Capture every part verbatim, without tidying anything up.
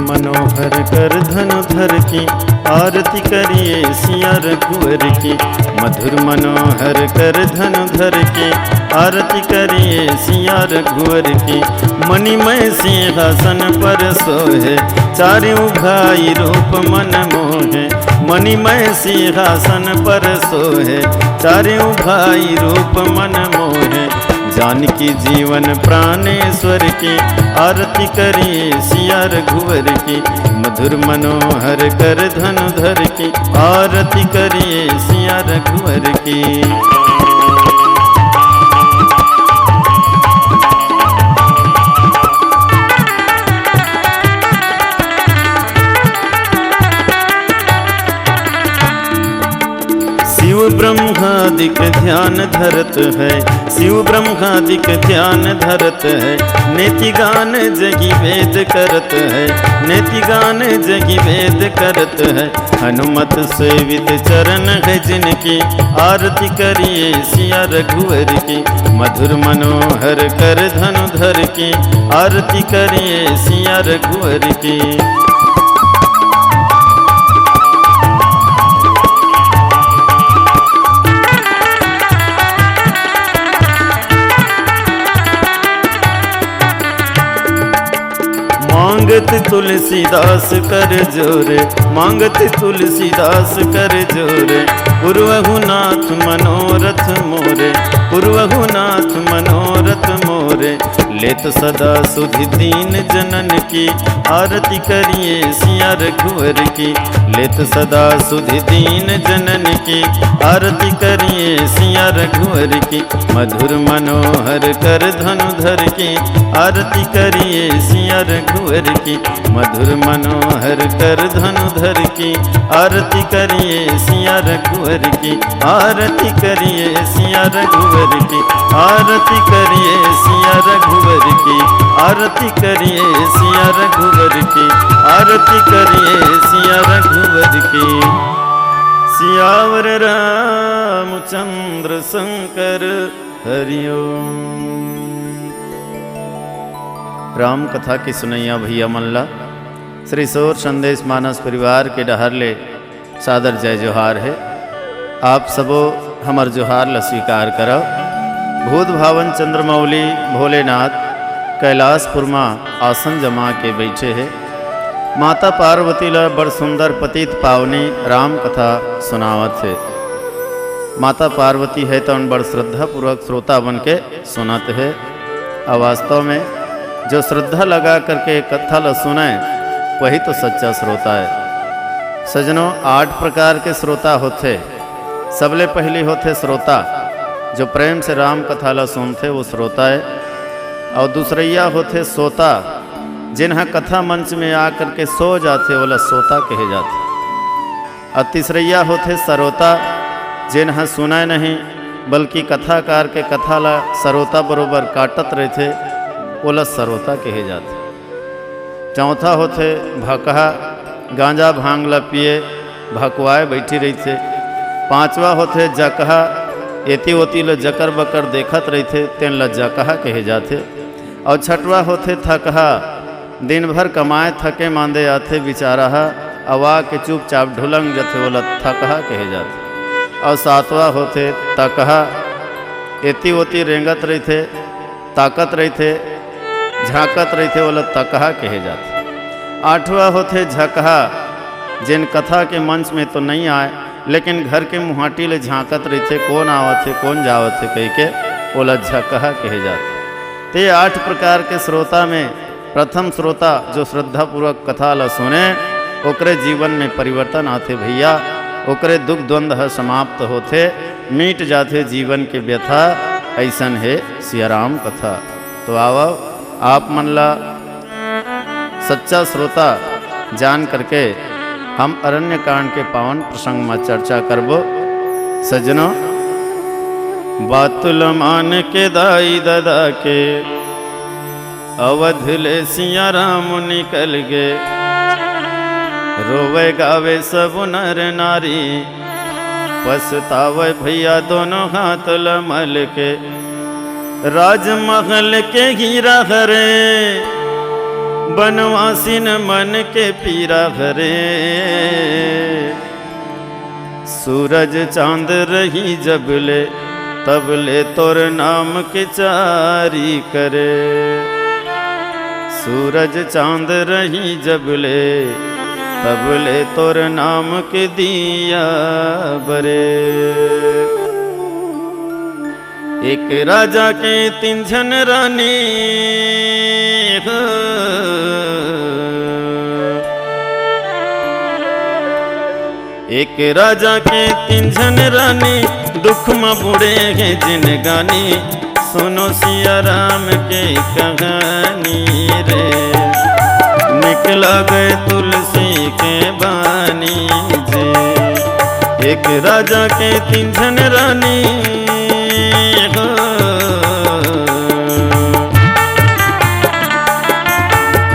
मनोहर कर धनुधर की, आरती करिए सिया रघुवर की। मधुर मनोहर कर धनुधर की, आरती करिए सिया रघुवर की। मणिमय सिंहासन पर सोहे, चारों भाई रूप मन मोहे। मणिमय सिंहासन पर सोहे, चारों भाई रूप मन मोहे। जानकी जीवन प्राणेश्वर की, आरती करिए सिया रघुवर की। मधुर मनोहर कर धनुधर की, आरती करिए सिया रघुवर की। शिव ब्रह्मादिक ध्यान धरत है, शिव ब्रह्मादिक ध्यान धरत है। नेति गान जगी वेद करत है, नेति गान जगी वेद करत है। हनुमत सेवित चरण है जिनकी, आरती करिए सिया रघुवर की। मधुर मनोहर कर धनुधर की, आरती करिए सिया रघुवर की। मांगत तुलसीदास कर जोरे, मांगत तुलसीदास कर जोरे। पुरवहु नाथ मनोरथ मोरे, पुरवहु नाथ मनोरथ मोरे। लेत सदा सुधि दीन जनन की, आरती करिए सिया रघुवर की। लेत सदा सुधि दीन जनन की, आरती करिए सिया रघुवर की। मधुर मनोहर कर धनुधर की, आरती करिए सिया रघुवर की। मधुर मनोहर कर धनुधर की, आरती करिए सिया रघुवर की। आरती करिए सिया रघुवर की, आरती करिए सिया रघुवर की, आरती करिए सिया रघुवर की, आरती करिए सिया रघुवर की। सियावर रामचंद्र शंकर हरिओम। राम कथा के सुनैया भैया मन ला श्री सौर संदेश मानस परिवार के डहर ले सादर जय जोहार हे। आप सबो हमर जोहार ल स्वीकार करव। भूत भावन चंद्रमौली भोलेनाथ कैलाशपुर म आसन जमा के बइठे हे। माता पार्वती ल बड़ सुंदर पतित पावनी राम कथा सुनावत हे। माता पार्वती हे तउन बड़ श्रद्धापूर्वक श्रोता बन के सुनत हे। अउ वास्तव में जो श्रद्धा लगा करके कथा ल सुनय, वही तो सच्चा श्रोता हे। सजनों, आठ प्रकार के श्रोता होथे। सबले पहिली होथे श्रोता, जो प्रेम से राम कथा ल सुनथे, वो श्रोता हे। अउ दूसरइया होथे सोता, जेन ह कथा मंच में आ करके सो जाथे, ओला सोता कहे जाथे। अउ तीसरइया होथे सरोता, जेन ह सुनय नहीं, बल्कि कथाकार के कथा ल सरोता बरोबर काटत रहिथे, ओला सरोता कहे जाथे। चौथा होथे भकहा, गांजा भांग ल पिए भकवाए बइठी रहिथे। पांचवा होथे जकहा, एती ओती ल जकर बकर देखत रहिथे, तेन ल जकहा कहे जाथे। अउ छठवा होथे थकहा, दिन भर कमाए थके मांदे आथे बिचारा ह, अउ आके चुपचाप ढुलंग जथे, ओला थकहा कहे जाथे। अउ सातवा होथे तकहा, एती ओती रेंगत रहिथे, ताकत रहिथे, झांकत रहिथे, ओला तकहा कहे जाथे। आठवां होथे झकहा, जेन कथा के मंच में तो नइ आय, लेकिन घर के मुहाटी ले झांकत रहिथे, कोन आवत हे, कोन जावत हे कहिके, ओला झकहा कहे जाथे। ते आठ प्रकार के श्रोता में प्रथम श्रोता जो श्रद्धापूर्वक कथा ल सुने, ओकरे जीवन में परिवर्तन आथे भैया, ओकरे दुख द्वंद ह समाप्त होथे, मिट जाथे जीवन के व्यथा। अइसन हे सियाराम कथा। तो आवव, आप मन ला सच्चा श्रोता जान करके हम अरण्य कांड के पावन प्रसंग में चर्चा करबो। सज्जनों, बात ल मान के दाई ददा के, अवध ले सिया राम निकल गे। रोवे गावे सब नर नारी, पछतावे भैया दोनों हाथ ल मल के। राजमहल के हीरा हरे, बनवासिन मन के पीरा हरे। सूरज चांद रही जब ले, तब ले तोर नाम के चारी करे। सूरज चांद रही जब ले, तब ले तोर नाम के दिया बरे। एक राजा के तीन झन रानी हो। एक राजा के तीन झन रानी, दुख म बूड़े हे जिनगानी। सुनो सिया राम के कहानी रे, निकला गए तुलसी के बानी जी। एक राजा के तीन झन रानी हो।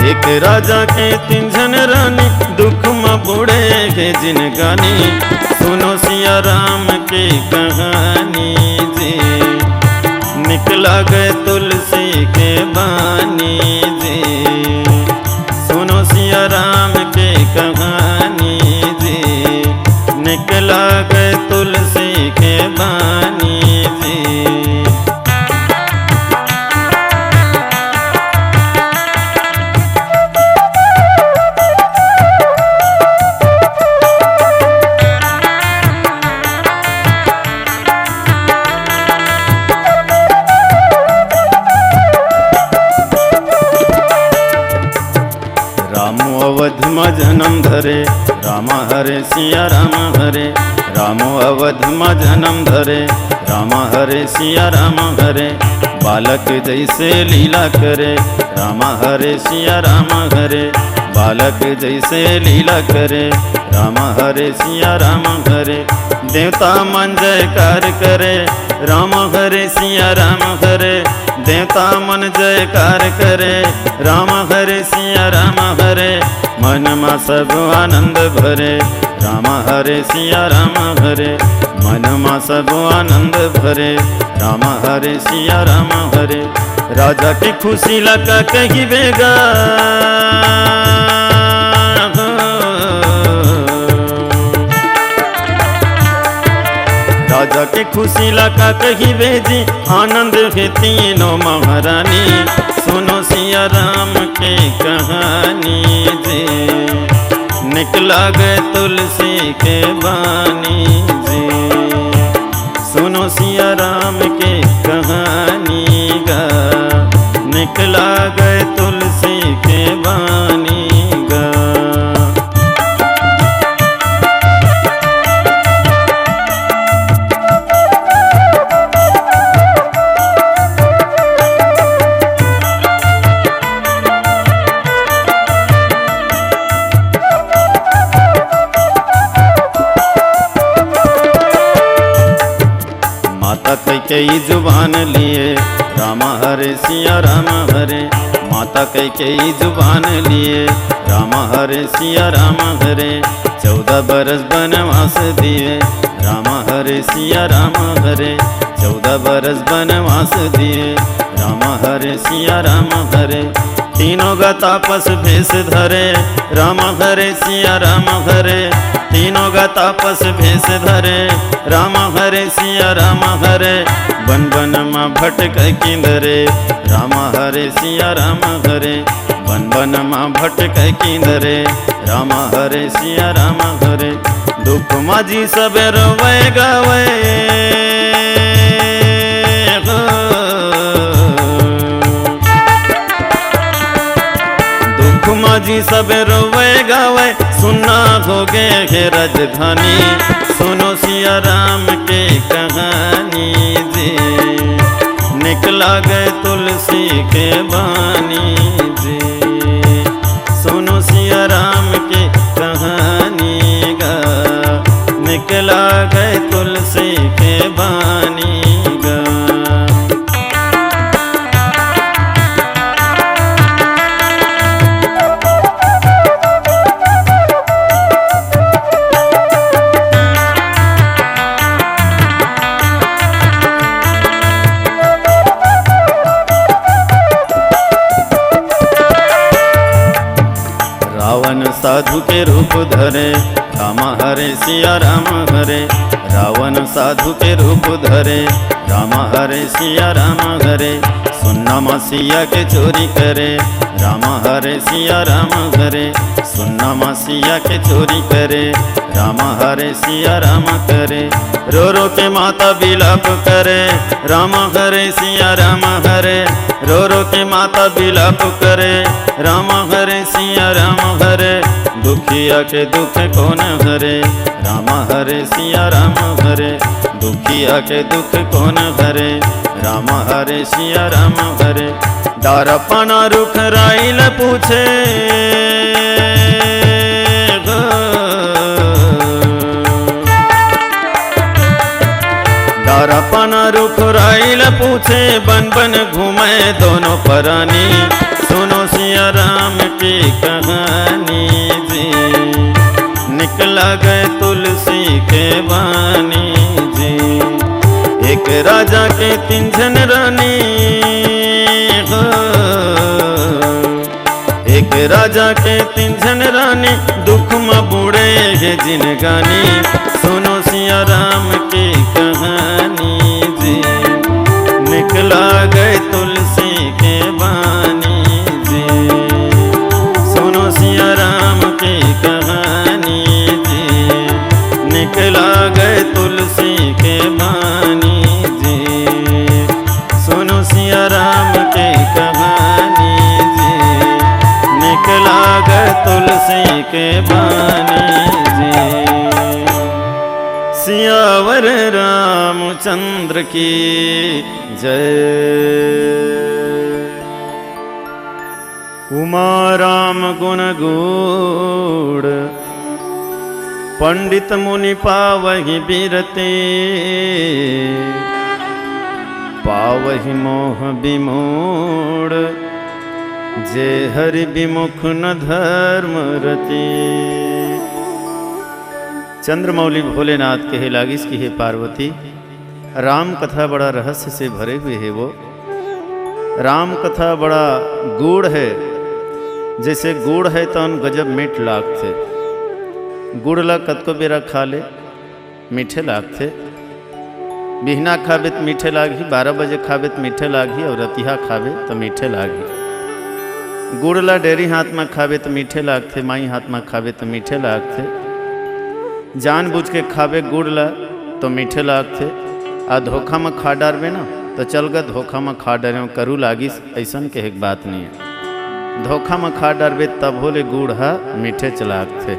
एक राजा के तीन झन रानी, दुख म बूड़े हे जिनगानी। सुनो सिया राम के कहानी जी, निकला गए तुलसी के बानी जी। सुनो सिया राम के कहानी जी, निकला गए तुलसी के बानी जी। रामो अवध म जनम धरे, राम हरे सिया राम हरे। रामो अवध म जनम धरे, राम हरे सिया राम हरे। बालक जैसे लीला करे, राम हरे सिया राम हरे। बालक जैसे लीला करे, राम हरे सिया राम हरे। देवता मन जयकार करे, राम हरे सिया राम हरे। देवता मन जयकार करे, राम हरे सिया राम हरे। मन मा सब आनंद भरे, राम हरे सिया राम हरे। मन मा सब आनंद भरे, राम हरे सिया राम हरे। राजा के खुशी ला का कहिबे गा। राजा के खुशी ला का कहिबे जी, आनंद हे तीनों महारानी। सुनो सिया राम के कहानी जी, निकला गए तुलसी के बानी जी। सुनो सिया राम के कहानी गा, निकला गए तुलसी के बानी गा। माता कैकेयी जुबान लिए, राम हरे सिया राम हरे। माता कैकेयी जुबान लिए, राम हरे सिया राम हरे। चौदह बरस बनवास दिए, राम हरे सिया राम हरे। चौदह बरस बनवास दिए, राम हरे सिया राम हरे। तीनों गा तापस भेष धरे, राम हरे सिया राम हरे। तीनों गा तापस भेष धरे, राम हरे सिया राम हरे। बन बन मा भटकै किंदरे, राम हरे सिया राम हरे। बन बन मा भटकै किंदरे, राम हरे सिया राम हरे। दुख मा जी सबे रोवै गावै हो। दुख मा जी सबे रोवै गावै, सुन्ना होगे हे राजधानी। सुनो सिया राम के कहानी जी, निकला गए तुलसी के बानी जी। सुनो सिया राम के कहानी गा, निकला गए तुलसी के बानी गा। रावण साधु के रूप धरे, राम हरे सिया राम हरे। रावण साधु के रूप धरे, राम हरे सिया राम हरे। सुन्ना माँ सिया के चोरी करे, राम हरे सिया राम हरे। सुन्ना माँ सिया के चोरी करे, राम हरे सिया राम करे। रो रो के माता विलाप करे, राम हरे सिया राम हरे। रो रो के माता विलाप करे, राम हरे सिया राम हरे। दुखिया के दुख कौन हरे, राम हरे सिया राम हरे। दुखिया के दुख कौन हरे, राम हरे सिया राम हरे। डारा पाना रुख राई ल पूछे गो। डारा पाना रुख राई ल पूछे, बन बन घूमे दोनों परानी। सुनो सिया राम की कहानी जी, निकला गए तुलसी के बानी जी। एक राजा के तीन झन रानी हो, एक राजा के तीन झन रानी, दुख म बूड़े हे जिनगानी। सुनो सिया राम की कहानी जी, निकला गए तुलसी के बानी जी। सुनो सिया राम की कहानी जी, निकला गए तुलसी के बानी जी। सुनो सिया राम के कहानी जी, निकला गए तुलसी के बानी जी। सियावर रामचंद्र की जय। उमा राम गुण गूढ़, पंडित मुनि पावहि बिरती। पावहि मोह विमूढ़, जे हरि विमुख न धर्म रती। चंद्रमौली भोलेनाथ कहे लागिस कि हे पार्वती, राम कथा बड़ा रहस्य से भरे हुए हे वो। राम कथा बड़ा गूढ़ हे, जैसे गूढ़ हे तौन गजब मीठ लागथे। गुड़ ला कतको बेरा खा ले, मीठे लागथे। बिहना खाबे त मीठे लागही, बारह बजे खाबे त मीठे लागही, अउ रतिहा खाबे त मीठे लागही। गुड़ ला डेरी हाथ म खाबे त मीठे लागथे, माई हाथ म खाबे त मीठे लागथे। जानबूझ के खाबे गुड़ ला तो मीठे लागथे, आ धोखा म खा डारबे ना, तो चल ग धोखा म खा डारेंव, करू लागिस, अइसन कहे के बात नइ हे। धोखा म खा डारबे तभो ले गुड़ ह मीठेच लागथे।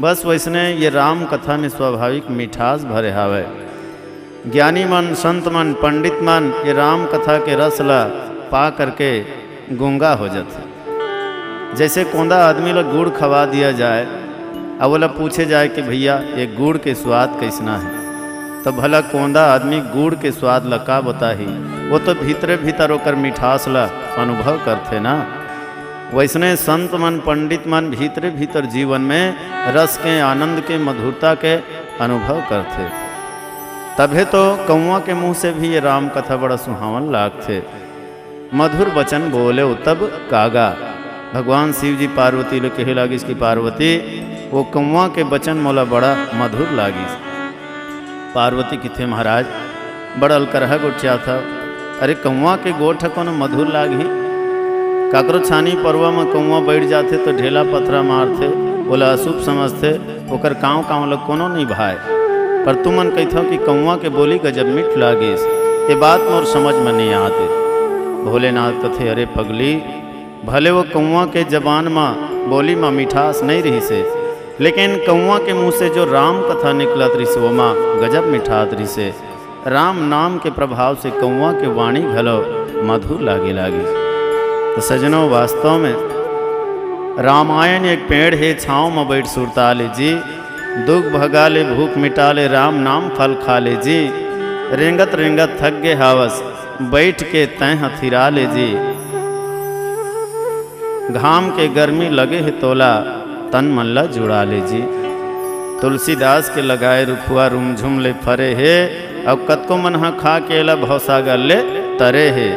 बस वैसने ये राम कथा में स्वाभाविक मिठास भरे हावय। ज्ञानी मन, संत मन, पंडित मन ये राम कथा के रस ला पा करके गूंगा हो जाथे। जैसे कोंदा आदमी ला गुड़ खवा दिया जाए, अब ओला पूछे जाए कि भैया, ये गुड़ के स्वाद कैसना है, तो भला कोंदा आदमी गुड़ के स्वाद ला का बताही? वो तो भीतरे भीतर ओकर मिठास ला अनुभव करथे ना। वैसने संत मन, पंडित मन भीतरे भीतर जीवन में रस के, आनंद के, मधुरता के अनुभव करथे। तभे तो कौवा के मुंह से भी ये राम कथा बड़ा सुहावन लागथे। मधुर वचन बोले तब कागा। भगवान शिव जी पार्वती ले कहे लागिस कि पार्वती, वो कौवा के वचन मोला बड़ा मधुर लागिस। पार्वती किथे महाराज, बड़ अलकरहा गोठियाथव। अरे कौवा के गोठ ह कोनो मधुर लागही? काकरो छानी परवा म कौवा बइठ जाथे तो ढेला पथरा मारथे, ओला अशुभ समझथे, ओकर कांव कांव ल कोनो नइ भाय। पर तुमन कहिथव कि कौवा के बोली गजब मीठ लागिस, ये बात मोर समझ म नइ आते। भोलेनाथ कथे, अरे पगली, भले वो कौवा के जबान म, बोली म मिठास नइ रहिसे, लेकिन कौवा के मुंह से जो राम कथा निकलत रहिसे, ओमा गजब मिठास रहिसे। राम नाम के प्रभाव से कौवा के वाणी घलो मधुर लागे लागिस। तो सजनो, वास्तव में रामायण एक पेड़ हे, छांव म बइठ सुरता ले जी, दुख भगा ले, भूख मिटा ले, राम नाम फल खा ले जी। रेंगत रेंगत थक गे हावस, बइठ के तैं हथिरा ले जी। घाम के गर्मी लगे हे तोला, तन मन ला जुड़ा ले जी। तुलसीदास के लगाए रुखवा रुमझुम ले फरे हे, अउ कतको मन ह खा के एला भवसागर ले तरे हे।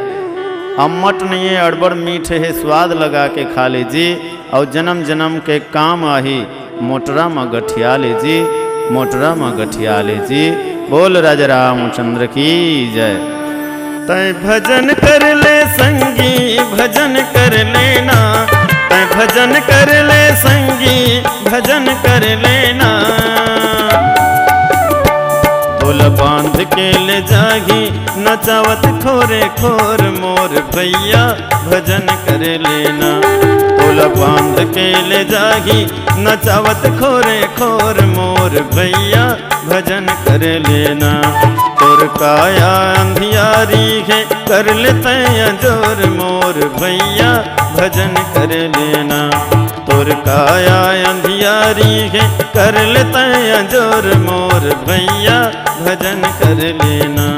अम्मट नइये, अड़बड़ मीठ हे, स्वाद लगा के खा ले जी। अउ जनम जनम के काम आही, मोटरा म गठिया ले जी, मोटरा म गठिया ले जी। बोल राजा रामचंद्र की जय। तैं भजन कर ले संगी, भजन कर लेना, तैं भजन कर ले संगी, भजन कर लेना। तोला बांध के ले जाही नचावत खोरे खोर मोर भैया, भजन कर लेना। तोला बांध के ले जाही नचावत खोरे खोर मोर भैया, भजन कर लेना। तोर काया अंधियारी हे, कर ले तैं अंजोर मोर भैया, भजन कर लेना। तोर काया अंधियारी हे, कर ले तैं अंजोर मोर भैया, भजन कर लेना।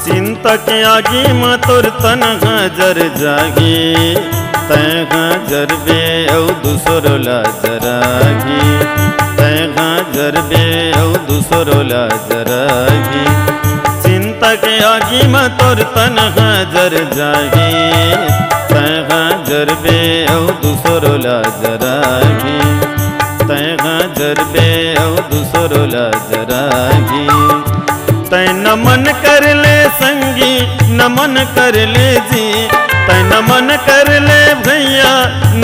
चिंता के आगी म तोर तन ह जर जाही, तैं ह जरबे अउ दूसरो ला जराही, तैं ह जरबे अउ दूसरो ला जराही। चिंता के आगी म तोर तन ह जर जाही, तैं ह जरबे अउ दूसरो ला जराही, तैं ह जरबे अउ दूसरो ला जराही। तैं नमन कर ले संगी, नमन कर ले जी, तैं नमन कर ले भैया,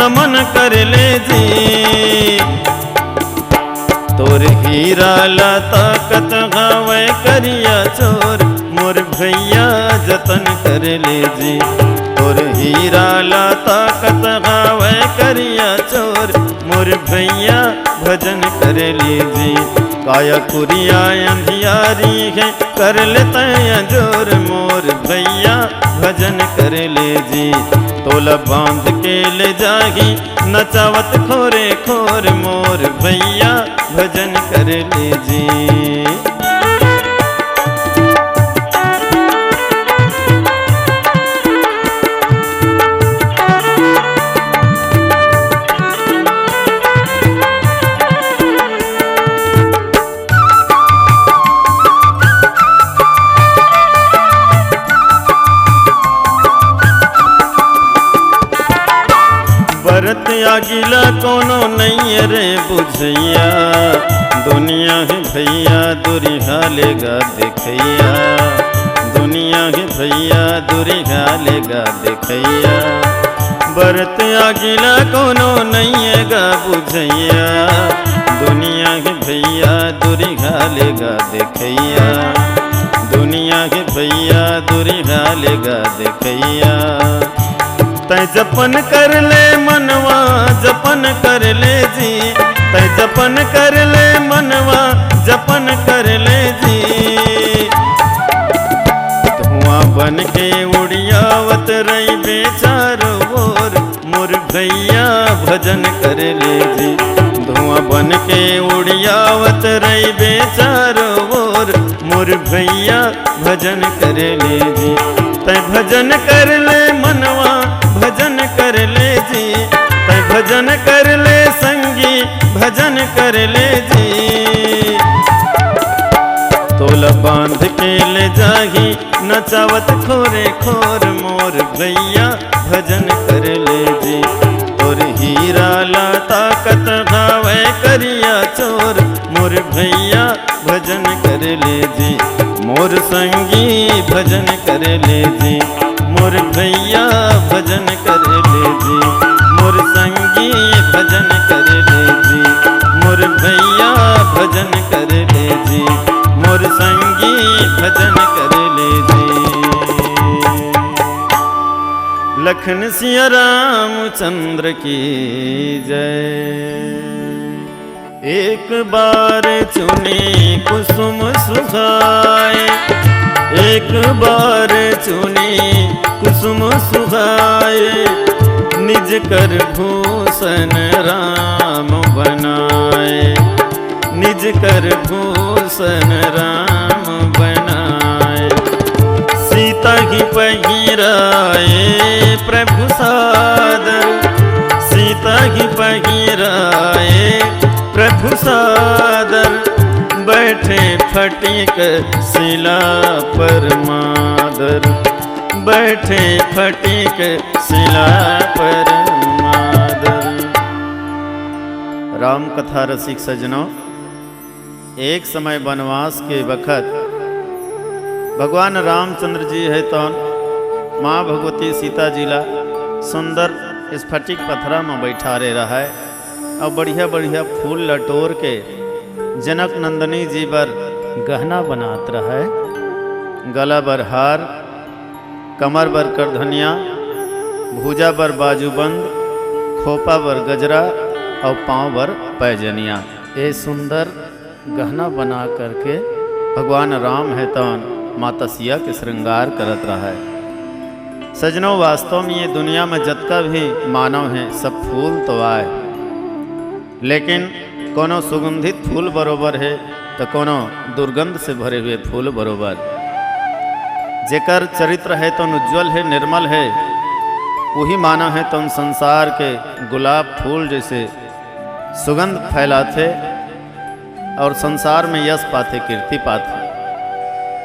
नमन कर ले जी। तोर हीरा ला ताकत हावय करिया चोर, मोर भैया जतन कर ले जी। तोर हीरा ला ताकत हावय करिया चोर, मोर भैया भजन कर ले जी। काया कुरिया अंधियारी हे, कर ले तैं अंजोर मोर भैया, भजन कर ले जी। तोला बांध के ले जाही नचावत खोरे खोर मोर भैया, भजन कर ले जी। बरत आगी ला कोनो नइये रे बुझइया, दुनिया हे भैया दुरिहा ले गा देखइया, दुनिया हे भैया दुरिहा ले गा देखइया। बरत आगी ला कोनो नइये गा बुझइया, दुनिया हे भैया दुरिहा ले गा देखइया, दुनिया हे भैया दुरिहा ले गा देखइया। तैं जपन कर ले मनवा, जपन कर ले जी, तैं जपन कर ले मनवा, जपन कर ले जी। धुआं बन के उड़ियावत रहिबे चारों ओर, मोर भैया भजन कर ले जी। धुआं बन के उड़ियावत रहिबे चारों ओर, मोर भैया भजन कर ले जी। तैं भजन कर ले मनवा, भजन कर ले जी। तैं भजन कर ले संगी, भजन कर ले जी। तोला बांध के ले जाही नचावत खोरे खोर मोर भैया, भजन कर ले जी। तोर हीरा ला ताकत हावय करिया चोर, मोर भैया भजन कर ले जी। मोर संगी भजन कर ले जी, मोर भैया भजन कर ले जी, मोर संगी भजन कर ले जी, मोर भैया भजन कर ले जी, मोर संगी भजन कर ले जी। लखन सिया रामचंद्र की जय। एक बार चुने कुसुम सुहाए, एक बार चुने कुसुम सुहाए, निज कर भूषण राम बनाए, निज कर भूषण राम सीता ही पहिराए प्रभु सादर, सीता ही पहिराए प्रभु सादर। बैठे फटिक सिला पर मादर, बैठे फटिक सिला पर मादर। राम कथा रसिक सजनों, एक समय वनवास के बखत भगवान रामचंद्र जी हे तौन माँ भगवती सीता जी ला सुंदर स्फटिक पथरा म बैठारे रहय अउ बढ़िया बढ़िया फूल ला टोर के जनक नंदनी जी बर गहना बनात रहय। गला बर हार, कमर बर करधनिया, भुजा बर बाजूबंद, खोपा बर गजरा अउ पाँव बर पैजनिया। ए सुंदर गहना बना करके भगवान राम हे तौन माता सिया के श्रृंगार करत रहय। सजनों, वास्तव में ये दुनिया में जतका भी मानव हे, सब फूल तो आय, लेकिन कोनो सुगंधित फूल बरोबर हे, तो कोनो दुर्गंध से भरे हुए फूल बरोबर। जेकर चरित्र हे तौन उज्जवल हे, निर्मल हे, वही मानव हे तौन संसार के गुलाब फूल जैसे सुगंध फैलाथे और संसार में यश पाथे, कीर्ति पाथे।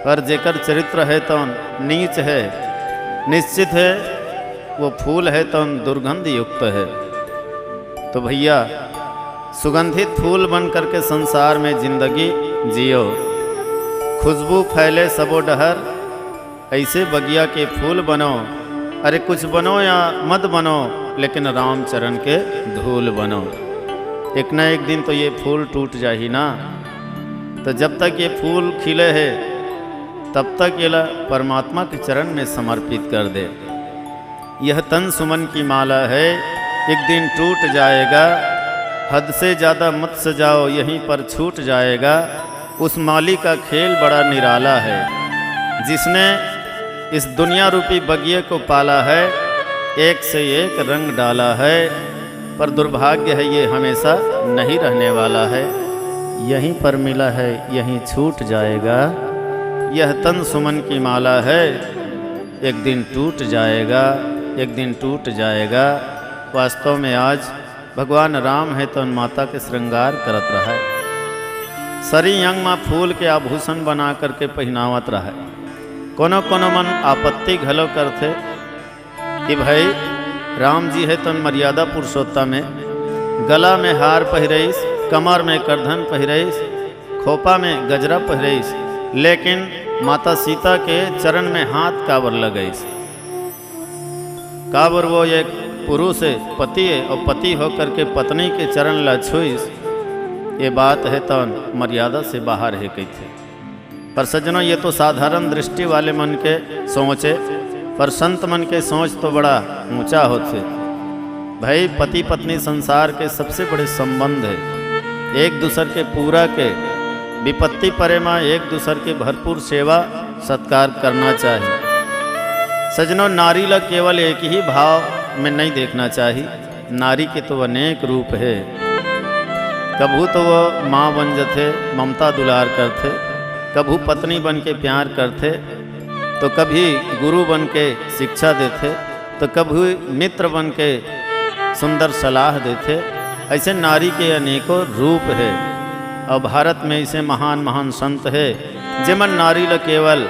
पर जेकर चरित्र हे तौन नीच हे, निश्चित हे वो फूल हे तौन दुर्गंध युक्त हे। तो भैया, सुगंधित फूल बन करके संसार में जिंदगी जियो, खुशबू फैले सबो डहर, ऐसे बगिया के फूल बनो। अरे कुछ बनो या मत बनो, लेकिन रामचरण के धूल बनो। एक ना एक दिन तो ये फूल टूट जाही ना। तो जब तक ये फूल खिले हे, तब तक येला परमात्मा के चरण में समर्पित कर दे। यह तन सुमन की माला है, एक दिन टूट जाएगा। हद से ज्यादा मत सजाओ, यहीं पर छूट जाएगा। उस माली का खेल बड़ा निराला है, जिसने इस दुनिया रूपी बगिए को पाला है, एक से एक रंग डाला है। पर दुर्भाग्य है, ये हमेशा नहीं रहने वाला है। यहीं पर मिला है, यहीं छूट जाएगा। यह तन सुमन की माला है, एक दिन टूट जाएगा, एक दिन टूट जाएगा। वास्तव में आज भगवान राम हे तौन माता के श्रृंगार करत रहय। सरी अंग म फूल के आभूषण बना करके पहिनावत रहय। कोनो कोनो मन आपत्ति घलो करथे कि भाई, राम जी हे तौन मर्यादा पुरुषोत्तम हे, गला में हार पहिरइस, कमर में करधन पहिरइस, खोपा में गजरा पहिरइस, लेकिन माता सीता के चरण में हाथ काबर लगइस? काबर वो एक पुरुष हे, पति हे, अउ पति होकर के पत्नी के चरण ला छुइस, ये बात हे तौन मर्यादा से बाहर हे कहिथे। पर सज्जनों, ये तो साधारण दृष्टि वाले मन के सोच हे, पर संत मन के सोच तो बड़ा ऊंचा होथे। भाई, पति पत्नी संसार के सबसे बड़े संबंध हे, एक दूसर के पूरा के, विपत्ति परे मा एक दूसर के भरपूर सेवा सत्कार करना चाही। सज्जनों, नारी ला केवल एक ही भाव में नहीं देखना चाही। नारी के तो अनेक रूप हे। कभू तो वो माँ बन जथे, ममता दुलार करथे, कभू पत्नी बन के प्यार करथे, तो कभी गुरु बन के शिक्षा देथे, तो कभी मित्र बन के सुंदर सलाह देथे। ऐसे नारी के अनेकों रूप हे। और भारत में ऐसे महान महान संत हे, जेमन नारी ल केवल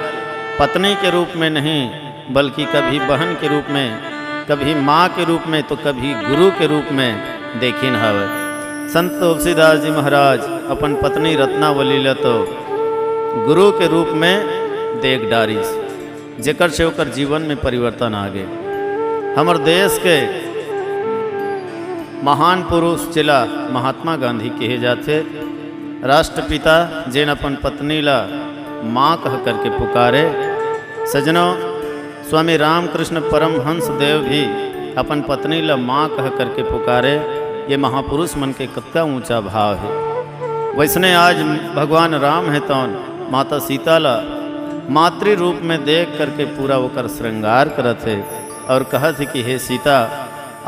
पत्नी के रूप में नहीं, बल्कि कभी बहन के रूप में, कभी माँ के रूप में, तो कभी गुरु के रूप में देखिन हवय। संत तुलसीदास जी महाराज अपन पत्नी रत्नावली ल तो गुरु के रूप में देख डारिस, जेकर से ओकर जीवन में परिवर्तन आ गे। हमर देश के महान पुरुष जेला महात्मा गांधी कहे जाथे, राष्ट्रपिता, जेन अपन पत्नी ला माँ कह करके पुकारे। सज्जनों, स्वामी रामकृष्ण परमहंस देव भी अपन पत्नी ला माँ कह करके पुकारे। ये महापुरुष मन के कतका ऊंचा भाव हे। वैसने आज भगवान राम हे तौन माता सीता ला मातृ रूप में देख करके पूरा ओकर श्रृंगार करत हे और कहत हे कि हे सीता,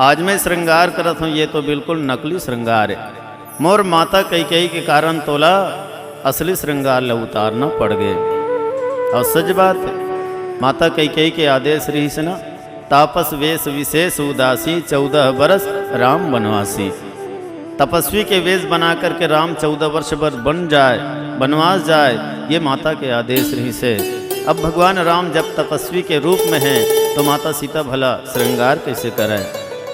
आज मैं श्रृंगार करत हूँ, ये तो बिल्कुल नकली श्रृंगार हे। मोर माता कैकेयी के कारण तोला असली श्रृंगार ला उतारना पड़ गे। और सच बात हे, माता कैकेयी के आदेश रहिस ना, तापस वेश विशेष उदासी, चौदह बरस राम बनवासी। तपस्वी के वेश बना करके राम चौदह वर्ष बर बन जाए, बनवास जाए, ये माता के आदेश रहिस हे। अब भगवान राम जब तपस्वी के रूप में हैं, तो माता सीता भला श्रृंगार कैसे करें?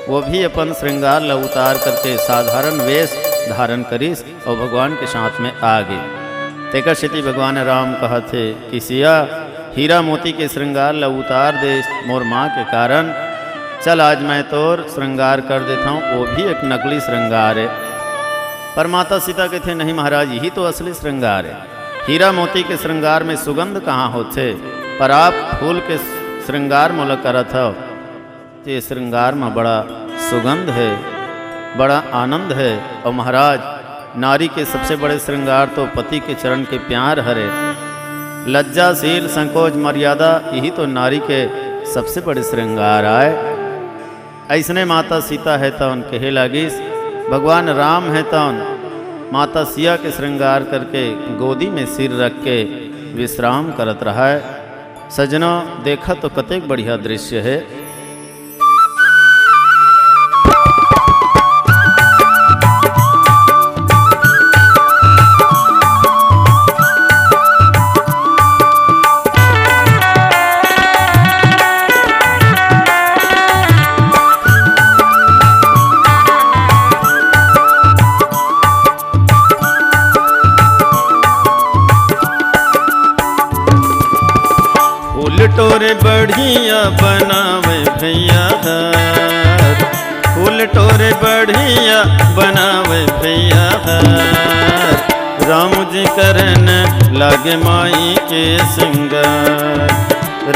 वो भी अपन श्रृंगार ला उतार करके साधारण वेश धारण करिस और भगवान के साथ में आ गे। तेकर सेती भगवान राम कहत हे कि सिया, हीरा मोती के श्रृंगार ला उतार दे मोर माँ के कारण, चल आज मैं तोर श्रृंगार कर देथौं, वो भी एक नकली श्रृंगार हे। पर माता सीता कथे, नहीं महाराज, यही तो असली श्रृंगार हे। हीरा मोती के श्रृंगार में सुगंध कहाँ होथे, पर आप फूल के श्रृंगार मोला करत हव। ये श्रृंगार में बड़ा सुगंध हे, बड़ा आनंद हे। और महाराज, नारी के सबसे बड़े श्रृंगार तो पति के चरण के प्यार हरे। लज्जा, शील, संकोच, मर्यादा, यही तो नारी के सबसे बड़े श्रृंगार आय। अइसने माता सीता हे तौन कहे लागिस, भगवान राम हे तौन माता सिया के श्रृंगार करके गोदी में सिर रख के विश्राम करत रहय। सजनो, देखा तो कतेक बढ़िया दृश्य हे। फूल टोरे बढ़िया बनावे भैया हर, फूल टोरे बढ़िया बनावे भैया हर। राम जी करन लागे माई के सिंगार,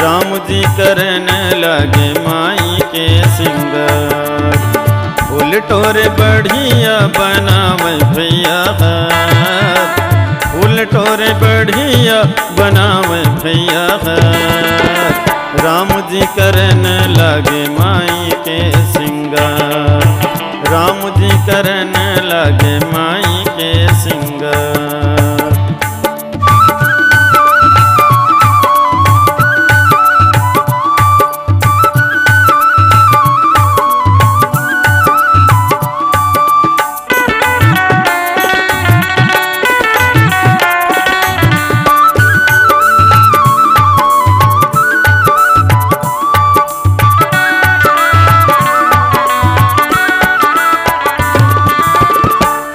राम जी करन लागे माई के सिंगार। फूल टोरे बढ़िया बनावे भैया हर, फूल टोरे बढ़िया बनावे भैया हर। राम जी करन लागे माई के सिंगार, राम जी करन लागे माई के सिंगार।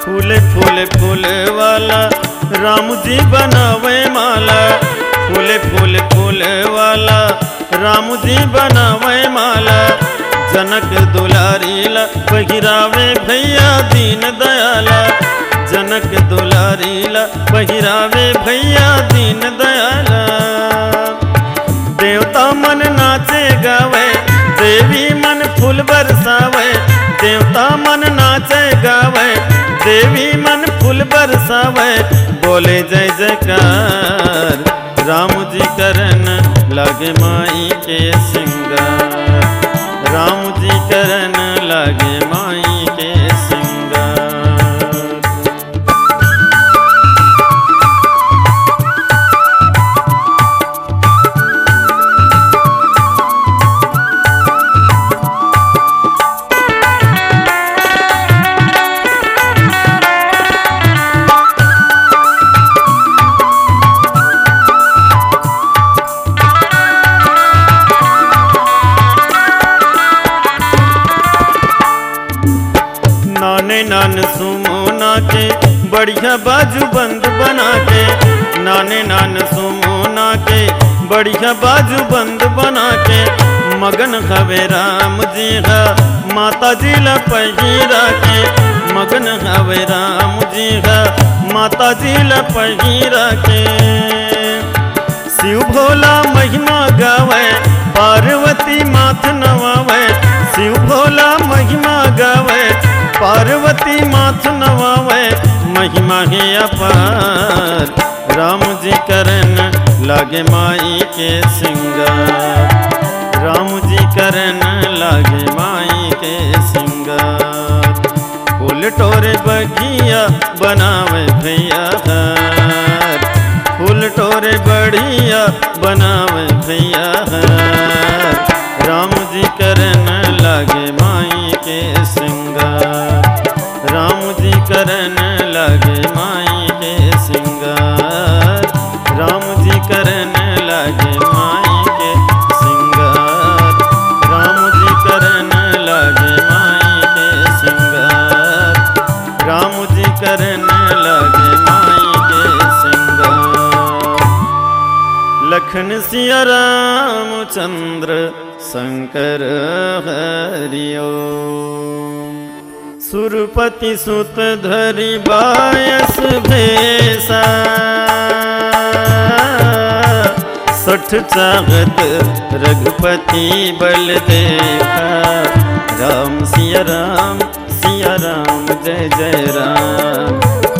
फूले फूले फूल वाला राम जी बनावे माला, फूले फूले फूल वाला राम जी बनावे माला। जनक दुलारी ला पहिरावे भैया दीन दयाला, जनक दुलारी ला पहिरावे भैया दीन दयाला। देवता मन नाचे गावे, देवी मन फूल बरसावे। देवता मन नाचे गावे, देवी मन फूल बरसावे। बोले जय जयकार, राम जी करन लागे माई के सिंगार, राम जी करन लागे माई के सिंगार। नाने नान सुमोना के बढ़िया बाजू बंद बना के, नाने नान सुमोना के बढ़िया बाजू बंद बना के। मगन हवे राम जी हा माता जी ला पहिरा के, मगन हवे राम जी हा माता जी ला पहिरा के। शिव भोला महिमा गावे, पार्वती माथ नवावे। शिव भोला महिमा गावे, पार्वती माथ नवावे। महिमा हे अपार, राम जी करन लागे माई के सिंगार, राम जी करन लागे माई के सिंगार। फूल टोरे बगिया बनावे भैया हर, फूल टोरे बढ़िया बनावे भैया है। राम जी करन लागे माई के श्रृंगार। राम जी करन लागे माई के श्रृंगार। राम जी करन लागे माई के श्रृंगार। राम जी करन लागे माई के श्रृंगार। राम जी करन लागे माई के श्रृंगार। लखन सिया रामचंद्र शंकर हरिओ। सुरपति सुत धरि बायस भेसा। सठ चाहत रघुपति बल देखा। राम सिया राम सिया राम जय जय राम।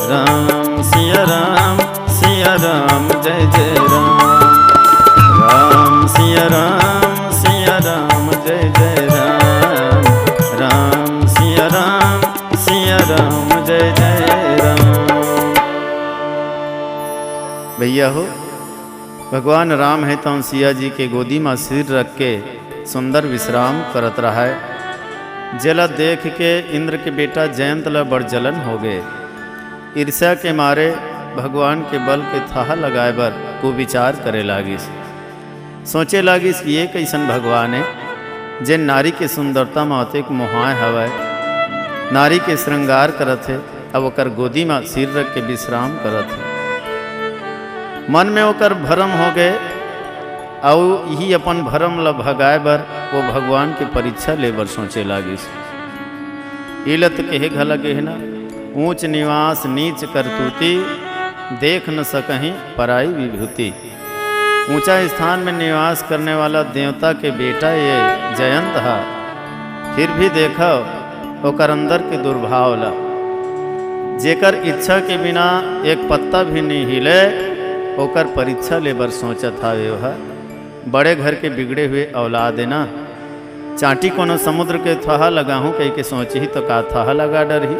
राम सिया राम सिया राम जय जय राम। राम सिया राम सिया राम जय जय राम। राम सिया राम सिया राम जय जय राम। भैया हो, भगवान राम हे तौन सिया जी के गोदी म सिर रख के सुंदर विश्राम करत रहय, जेला देख के इंद्र के बेटा जयंत ल बड़ जलन हो गे। ईर्ष्या के मारे भगवान के बल के थाह लगाए बर कुविचार करे लागिस। सोचे लागिस कि ये कइसन भगवान हे, जेन नारी के सुंदरता म अतेक मोहाय हवय, नारी के श्रृंगार करत हे, अउ ओकर गोदी म सिर रख के विश्राम करत हे। मन में ओकर भरम हो गे, अउ इही अपन भरम ल भगाए बर वो भगवान के परीक्षा ले बर सोचे लागिस। इलत कहे घला गे हे ना, ऊंच निवास नीच करतूती, देख न सकहीं पराई विभूति। ऊंचा स्थान में निवास करने वाला देवता के बेटा ये जयंत हा, फिर भी देखव ओकर अंदर के दुर्भाव ला। जेकर इच्छा के बिना एक पत्ता भी नहीं हिले, ओकर परीक्षा ले बर सोचत हावे ओह। बड़े घर के बिगड़े हुए औलाद ए ना। चांटी कोनो समुद्र के थहा लगाहूं कहिके सोचही तो का थहा लगा डरही?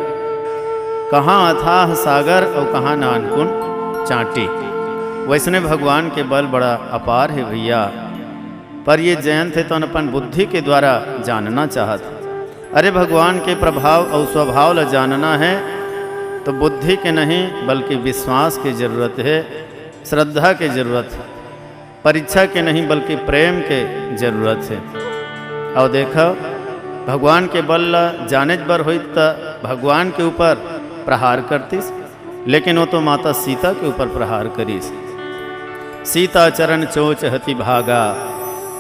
कहाँ अथाह सागर अउ कहाँ नानकुन चांटी। वैसने भगवान के बल बड़ा अपार हे भैया। पर ये जयंत हे तो अपन बुद्धि के द्वारा जानना चाहत। अरे भगवान के प्रभाव अउ स्वभाव ला जानना हे तो बुद्धि के नहीं बल्कि विश्वास के जरूरत हे, श्रद्धा के जरूरत हे। परीक्षा के नहीं बल्कि प्रेम के जरूरत हे। अउ देखव, भगवान के बल ला जानेच बर होई त भगवान के ऊपर प्रहार करतिस, लेकिन वो तो माता सीता के ऊपर प्रहार करिस। सीता चरण चोंच हति भागा,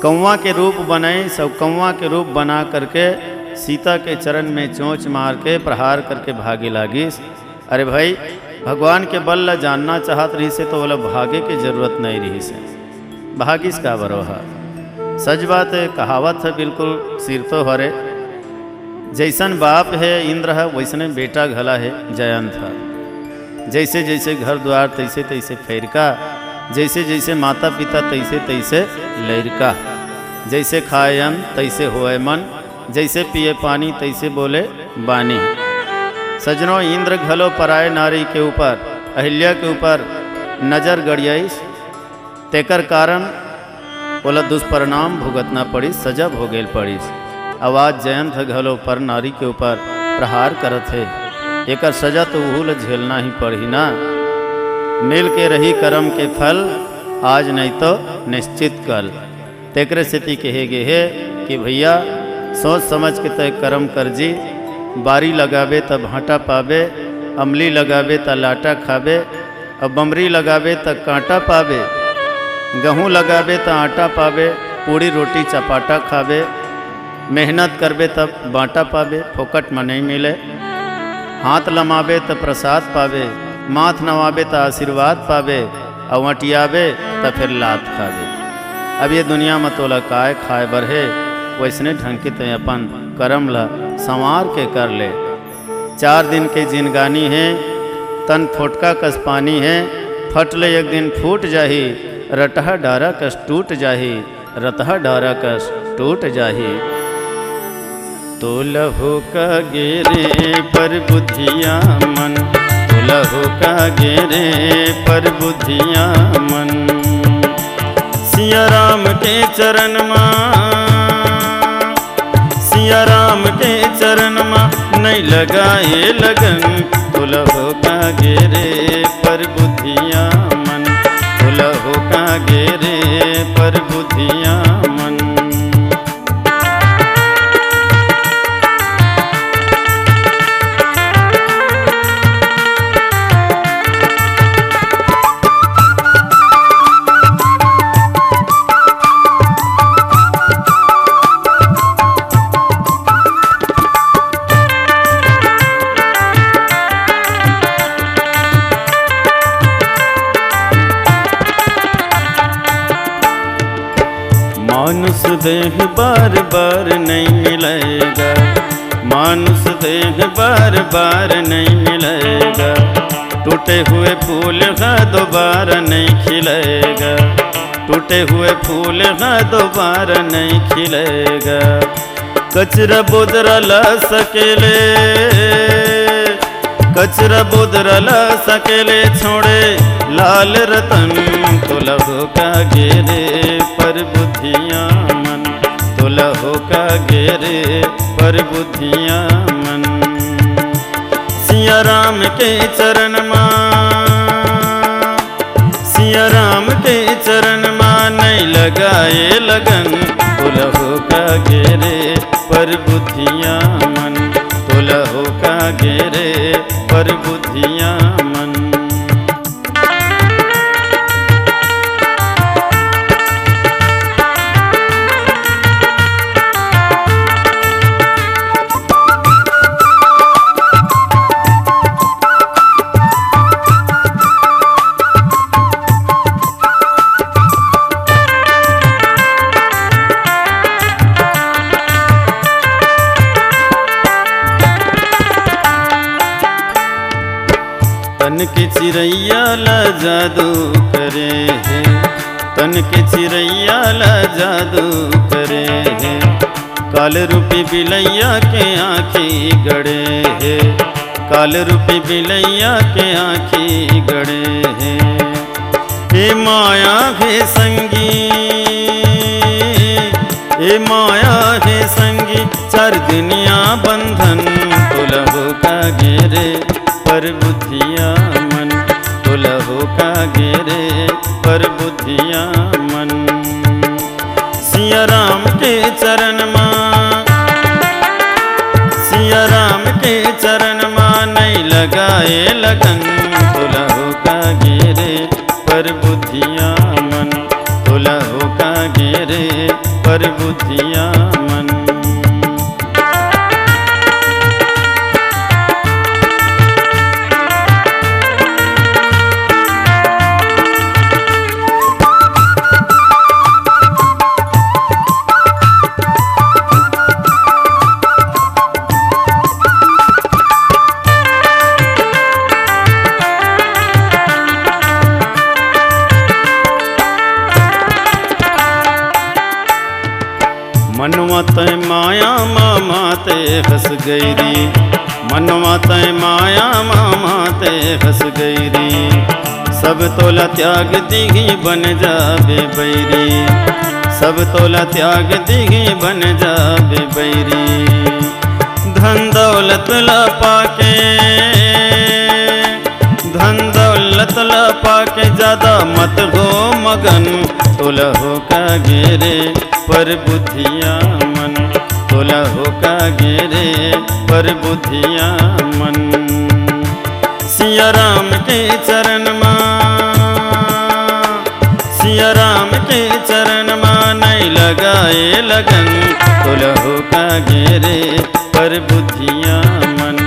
कौवा के रूप बनाइस अउ कौवा के रूप बना करके सीता के चरण में चोंच मार के प्रहार करके भागे लागिस। अरे भाई, भगवान के बल ला जानना चाहत रहिस हे तो ओला भागे के जरूरत नहीं रहिस हे। भागिस काबर ओह? सच बात हे, कहावत हे बिल्कुल सिरतो हरे। जैसन बाप हे इंद्र ह, वैसने बेटा घला हे जयंत ह। जैसे जैसे घर द्वार तैसे तैसे फैरका, जैसे जैसे माता पिता तैसे तैसे लैरका। जैसे खाए अन्न तैसे होए मन, जैसे पिए पानी तैसे बोले बानी। सजनो, इंद्र घलो पराय नारी के ऊपर, अहिल्या के ऊपर नजर गड़ियाइस, तेकर कारण ओला दुष्परिणाम भुगतना पड़िस, सजा भोगेल पड़िस। अउ आज जयंत ह घलो पर नारी के ऊपर प्रहार करत हे, एकर सजा तो उहू ल झेलना ही पड़ही ना। मिल के रही करम के फल, आज नहीं तो निश्चित कल। तेकरे सेती कहे गे हे कि भैया, सोच समझ के तय करम कर जी। बारी लगाबे त भांटा पाबे, अमली लगाबे त लाटा खाबे, अउ बमरी लगाबे त कांटा पाबे, गहूं लगाबे त आटा पाबे, पूड़ी रोटी चपाटा खाबे। मेहनत करबे त बांटा पाबे, फोकट म नइ मिले। हाथ लमाबे त प्रसाद पाबे, माथ नवाबे त आशीर्वाद पाबे, अउ अंटियाबे त फेर लात खाबे। अब ये दुनिया म तोला काय खाए बर हे, वैसने ढंग के तंय अपन करम ल संवार के कर ले। चार दिन के जिनगानी हे, तन फोटका कस पानी हे, फट ले एक दिन फूट जाही, रटहा डारा कस टूट जाही, रतहा डारा कस टूट जाही। तो लहो का गेरे पर बुधिया मन, तो लहो का गे रे परबुधिया मन। सिया राम के चरण मा, सिया राम के चरण मा, नइ लगाए लगन, तो लहो का गे रे परबुधिया मन, तो लहो का गे रे परबुधिया मन। मानुष देह बार बार नइ मिलय गा, मानुष देह बार बार नइ मिलय गा, टूटे हुए फूल ह दोबारा नइ खिलय गा, टूटे हुए फूल ह दोबारा नइ खिलय गा। कचरा बोदरा ला सकेले, कचरा बोदरा ला सकेले छोड़े लाल रतन, तो लहो का गे रे परबुधिया मन, तो लहो का गे रे परबुधिया मन। सिया राम के चरण मा, सिया राम के चरण मा, नइ लगाए लगन, तो लहो का गे रे परबुधिया मन, तो लहो का गे रे परबुधिया मन। तन के चिरैया ला जादू करे हे, तन के चिरैया ला जादू करे हे। काल रूपी बिलैया के आँखी गड़े हे, काल रूपी बिलैया के आँखी गड़े हे। ए माया हे संगी, ए माया हे संगी, चार दुनिया बंधन, तो लहो का गे रे परबुधिया मन, तो लहो का गे रे परबुधिया मन। सिया राम के चरण मा, सिया राम के चरण मा, नइ लगाए लगन, तो लहो का गे रे परबुधिया मन, तो लहो का गे रे परबुधिया मन। मनवा तय माया मा माते फँस गई री, मनवा तय माया मा माते फँस गई री। सब तोला त्याग दिही बन जाबे बैरी, सब तोला त्याग दिही बन जाबे बैरी। धन दौलत ला पाके, धन दौलत ला पाके ज्यादा मत हो मगन, तोला हो का गे रे परबुधिया मन, तोला हो का गे रे परबुधिया मन। सिया राम के चरण मा, सिया राम के चरण मा नइ लगाए लगन, तोला हो का गे रे परबुधिया मन,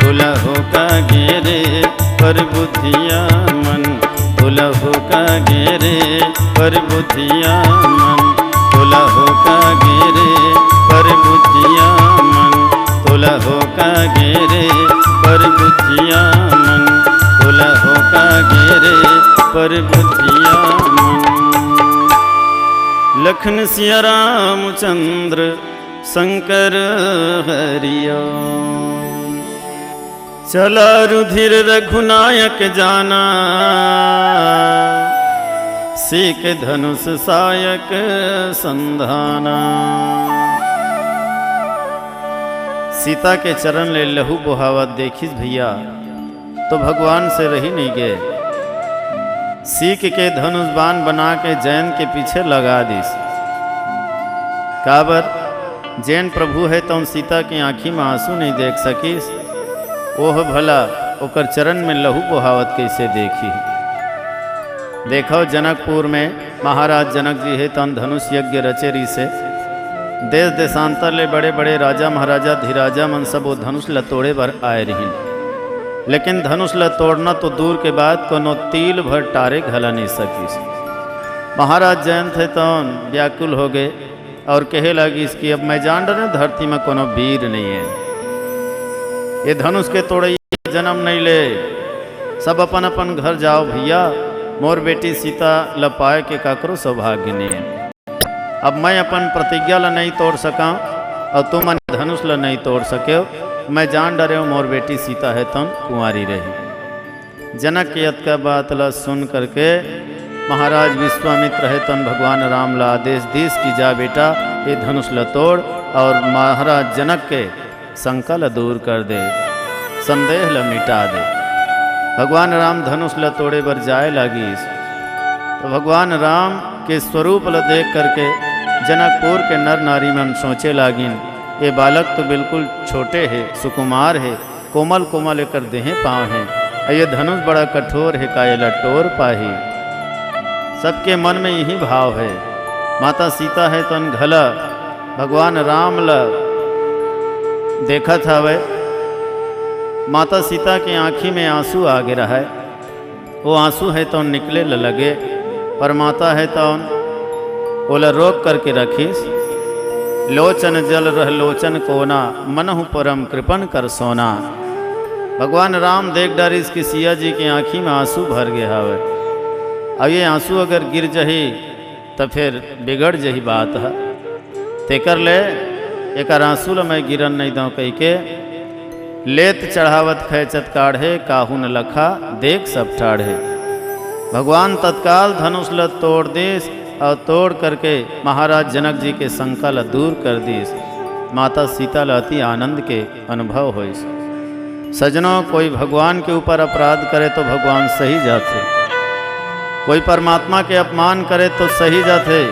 तोला हो का गे रे परबुधिया मन, तोला हो का गे रे परबुधिया मन, तोला हो का गे रे परबुधिया मन, तोला हो का गे रे परबुधिया मन, तोला हो का गे रे परबुधिया मन। लखन सिया रामचंद्र शंकर हरिओम। चला रुधिर रघुनायक जाना, सीक धनुष सायक संधाना। सीता के चरण ले लहू बोहावत देखिस भैया, तो भगवान से रहि नइ गे। सीक के धनुष बाण बना के जयंत के पीछे लगा दिस। काबर, जेन प्रभु हे तउन सीता के आँखी म आंसू नइ देख सकिस, ओह भला ओकर चरण में लहू बोहावत कइसे देखही? देखव, जनकपुर में महाराज जनक जी हे तउन धनुष यज्ञ रचे रिहिसे। देश देशांतर ले बड़े-बड़े राजा महाराजा अधिराजा मन सब ओ धनुष ल तोड़े बर आए रिहिन, लेकिन धनुष ल तोड़ना तो दूर के बात, कोनो तिल भर टारे घला नइ सकिस। महाराज जयंत हे तउन व्याकुल हो गे और कहे लागिस कि अब मैं जान डरेंव, धरती में कोनो वीर नइ हे। ये धनुष के तोड़इया जनम नइ ले, सब अपन अपन घर जाव भैया, मोर बेटी सीता ल पाए के काकरो सौभाग्य नइ हे। अब मैं अपन प्रतिज्ञा ल नइ तोड़ सकंव और तुमन धनुष ल नइ तोड़ सकेव। मैं जान डरेंव, मोर बेटी सीता हे तउन कुंवारी रही। जनक के अतका बात ल सुन करके महाराज विश्वामित्र हे तउन भगवान राम ल आदेश दिस कि जा बेटा, ये धनुष ल तोड़ और महाराज जनक के शंका ल दूर कर दे, संदेह ल मिटा दे। भगवान राम धनुष ल तोड़े बर जाए लागिस, तो भगवान राम के स्वरूप ल देख करके जनकपुर के नर नारी मन सोचे लागिन, ये बालक तो बिल्कुल छोटे हे, सुकुमार हे, कोमल कोमल एकर देहे पाँव हे, अउ ये धनुष बड़ा कठोर हे, का एला टोर पाही? सबके मन में यही भाव हे। माता सीता हे तउन घला भगवान राम ल देखत हवय। माता सीता के आँखी में आंसू आ गे रहय। वो आंसू हे तउन निकले ल लगे, पर माता हे तउन ओला रोक करके रखिस। लोचन जल रह लोचन कोना, मनहु परम कृपन कर सोना। भगवान राम देख डारिस कि सिया जी के आँखी में आंसू भर गे हवय। अब ये आंसू अगर गिर जही, त फेर बिगड़ जही बात ह। तेकर ले एकर आंसू ल मैं गिरन नइ दंव कहिके, लेत चढ़ावत खैचत काढ़े, काहू न लखा देख सब ठाढ़े। भगवान तत्काल धनुष ल तोड़ दिस और तोड़ करके महाराज जनक जी के शंका ल दूर कर दिस। माता सीता ल अति आनंद के अनुभव होइस। सजनों, कोई भगवान के ऊपर अपराध करे तो भगवान सही जाथे, कोई परमात्मा के अपमान करे तो सही जाथे।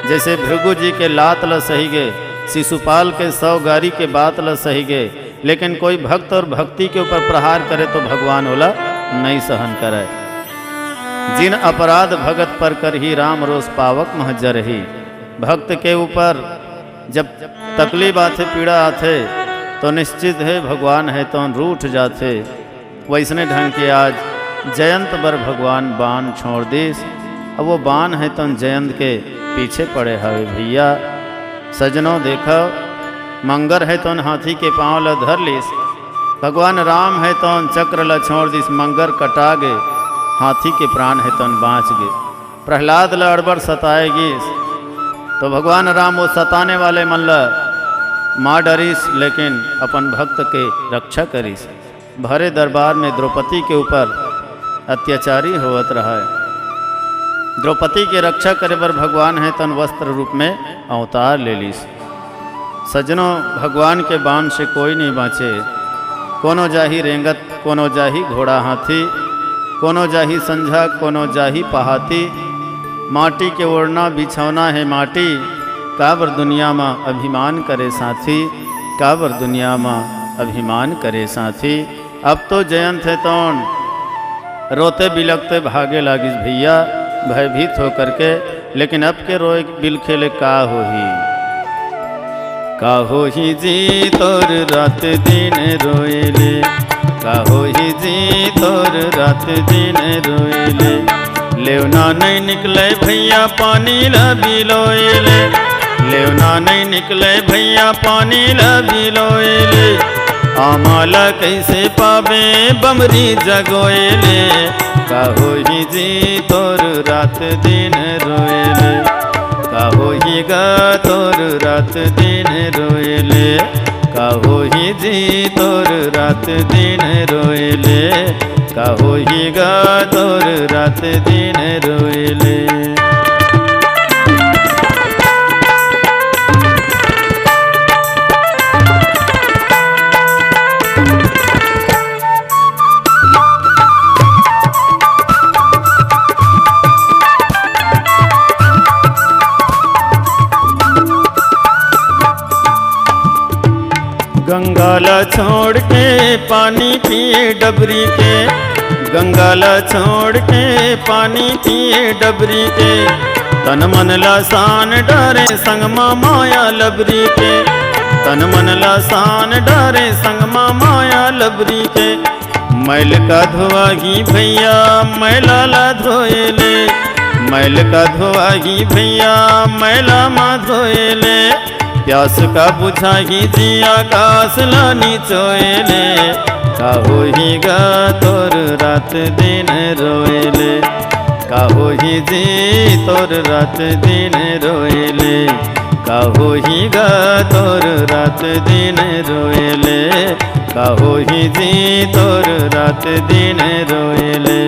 जैसे भृगु जी के लात ल सही गे, शिशुपाल के सौ गारी के बात ल सही गे, लेकिन कोई भक्त और भक्ति के ऊपर प्रहार करे तो भगवान ओला नइ सहन करय। जिन अपराध भगत पर करही, राम रोष पावक मह जरही। भक्त के ऊपर जब तकलीफ आथे, पीड़ा आथे, तो निश्चित हे भगवान हे तउन रूठ जाथे। वइसने ढंग के आज जयंत बर भगवान बाण छोड़ दिस। अब वो बाण हे तउन जयंत के पीछे पड़े हवे भैया। सजनों देखव, मंगर हे तउन हाथी के पाँव ल धर लिस, भगवान राम हे तउन चक्र ल छोड़ दिस, मंगर कटा गे, हाथी के प्राण हे तउन बाँच गे। प्रहलाद ल अड़बड़ सताए गिस, तो भगवान राम वो सताने वाले मन ल मार डरिस, लेकिन अपन भक्त के रक्षा करिस। भरे दरबार में द्रौपदी के ऊपर अत्याचारी होवत रहय। द्रौपदी के रक्षा करे बर भगवान हे तउन वस्त्र रूप में अवतार ले लिस। सजनों, भगवान के बाण से कोई नइ बाँचे। कोनो जाही रेंगत, कोनो जाही घोड़ा हाथी, कोनो जाही संझा, कोनो जाही पहाती। माटी के ओढ़ना बिछौना हे माटी, काबर दुनिया म अभिमान करे साथी, काबर दुनिया म अभिमान करे साथी। अब तो जयंत हे तउन रोते बिलखते भागे लागिस भैया, भयभीत होकर के। लेकिन अब के रोए बिलखे ले का होही? का होही जी तोर रात दिन रोए ले, का होही जी तोर रात दिन रोए ले। लेवना नइ निकले भैया पानी ल बिलोए ले, लेवना नइ निकले भैया पानी ल बिलोए ले। आमा ल कइसे पाबे बमरी जगोए ले। का होही जी तोर रात दिन रोए ले, का होही गा तोर रात दिन रोए ले। का होही जी तोर रात दिन रोए ले, का होही गा तोर रात दिन रोए ले। गंगा ला छोड़ के पानी पिए डबरी के, गंगा ला छोड़ के पानी पिए डबरी के। तन मन ला सान डारे संग मा माया लबरी के, तन मन ला सान डारे संग मा माया लबरी के। मैल का धोआही भैया, मैला ला धोए ले, मैल का धोआही भैया, मैला मा धोए ले। प्यास का बुझाही जी आकाश ला निचोए ले। का होही गा तोर रात दिन रोए ले, का होही जी तोर रात दिन रोए ले, का होही गा तोर रात दिन रोए ले, का होही जी तोर रात दिन रोए ले।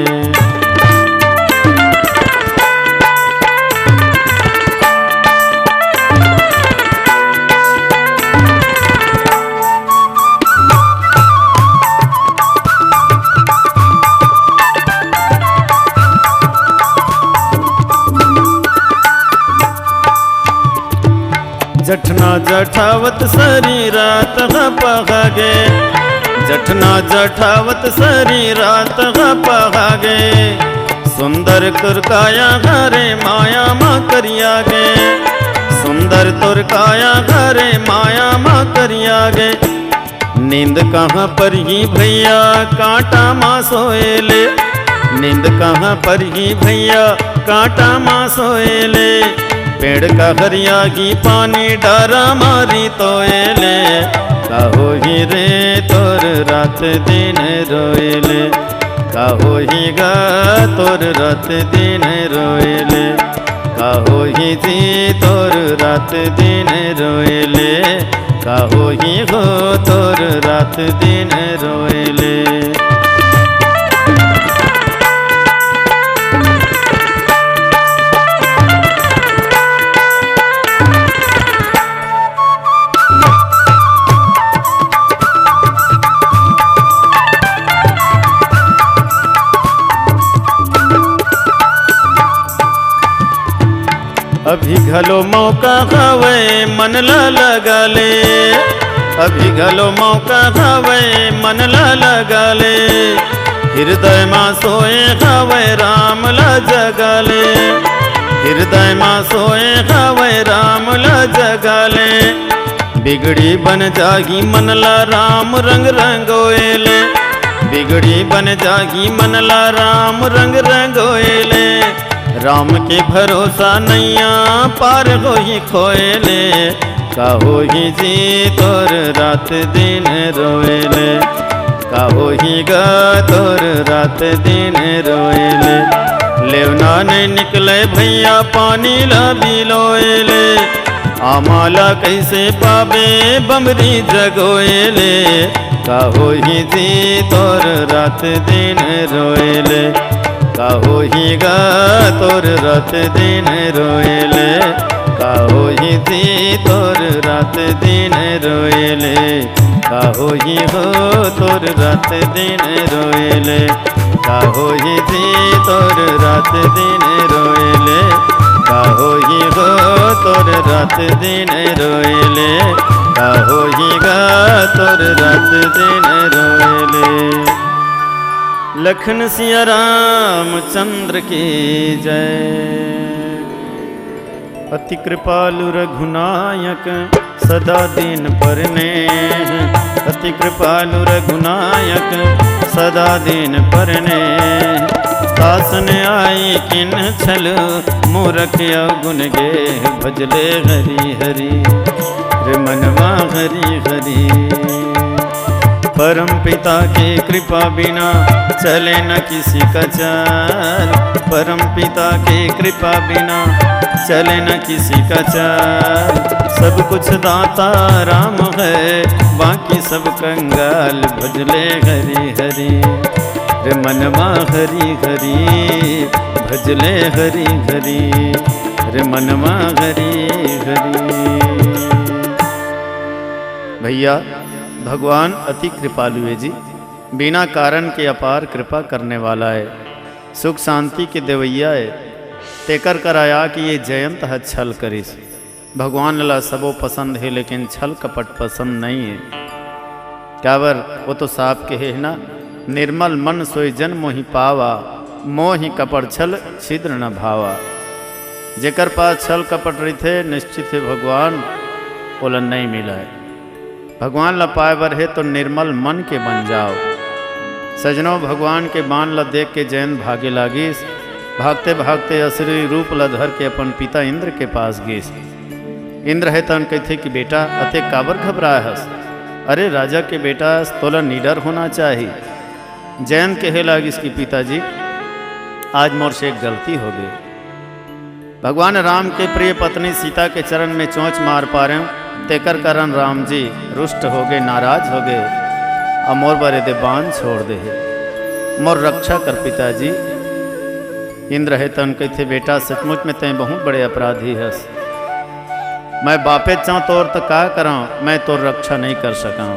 जठना जठावत सरी रात ह पहागे, जठना जठावत सरी रात ह पहागे। सुंदर तोर काया घरे माया मा करिया गे, सुंदर तोर काया घरे माया मा करिया गे। नींद कहाँ परही भैया कांटा मा सोए ले, नींद कहाँ परही भैया कांटा मा सोए ले। पेड़ का हरिया ही पानी डारा मारी तोए ले। का होही रे तोर रात दिन रोए ले, का होही गा तोर रात दिन रोए ले, का होही जी तोर रात दिन रोए ले, का होही हो तोर रात दिन रोए ले। अभी घलो मौका हवय, मन ला लगा ले। अभी घलो मौका हवय, मन ला लगा ले। हृदय मा सोए हवय, राम ला जगा ले। हृदय मा सोए हवय, राम ला जगा ले। बिगड़ी बन जाही मन ला राम रंग रंगोए ले। बिगड़ी बन जाही मन ला राम रंग रंगोए ले। राम के भरोसा नैया पार होही खोए ले। का होही जी तोर रात दिन रोए ले, का होही गा तोर रात दिन रोए ले। लेवना नहीं निकले भैया पानी ला बिलोए ले। आमा ला कैसे पाबे बमरी जगोए ले। का होही जी तोर रात दिन रोए ले, का होही गा तोर रात दिन रोए ले, का होही जी तोर रात दिन रोए ले, का होही हो तोर रात दिन रोए ले, का होही जी तोर रात दिन रोए ले, का होही हो तोर रात दिन रोए ले, का होही गा तोर रात दिन रोए ले। लखन सिया रामचंद्र की जय। अति कृपालु रघुनायक सदा दीन पर नेह, अति कृपालु रघुनायक सदा दीन पर नेह। तासन आई किन छल मूरख अवगुण गेह, भजले हरि हरि रे मनवा हरि हरि। परम पिता के कृपा बिना चले न किसी का चाल। परम पिता के कृपा बिना चले न किसी का चाल। सब कुछ दाता राम है, बाकी सब कंगाल। भजले हरि हरि रे मनवा, हरि हरि। भजले हरि हरि रे मनवा, हरि हरि। भैया, भगवान अति कृपालु हे जी, बिना कारण के अपार कृपा करने वाला हे, सुख शांति के देवैया हे। तेकर करा आके ये जयंत ह छल करिस। भगवान ला सबो पसंद हे, लेकिन छल कपट पसंद नहीं हे। काबर, वो तो साफ कहे हे ना, "निर्मल मन सोई जन मोहि पावा, मोहि कपट छल छिद्र न भावा।" जेकर पास छल कपट रहिथे, निश्चित हे भगवान ओला नहीं मिलय। भगवान ला पाए बर हे तो निर्मल मन के बन जाओ। सजनो, भगवान के बाण ला देख के जयंत भागे लागिस। भागते भागते असुरी रूप ला धर के अपन पिता इंद्र के पास गिस। इंद्र हे तन कहिथे कि बेटा, अतेक काबर घबराए हस? अरे, राजा के बेटा, तोला निडर होना चाही। जयंत कहे लागिस कि पिताजी, आज मोर से एक गलती हो गई। भगवान राम के प्रिय पत्नी सीता के चरण में चोंच मार पारेंव, तेकर कारण राम जी रुष्ट हो गए, नाराज हो गए, अउ मोर बर एदे बाण छोड़ दे हे। मोर रक्षा कर पिताजी। इंद्र हे तन कहिथे, बेटा, सचमुच में तैं बहुत बड़े अपराधी हस। मैं बापेच हंव तोर, त का करंव, मैं तोर रक्षा नहीं कर सकंव।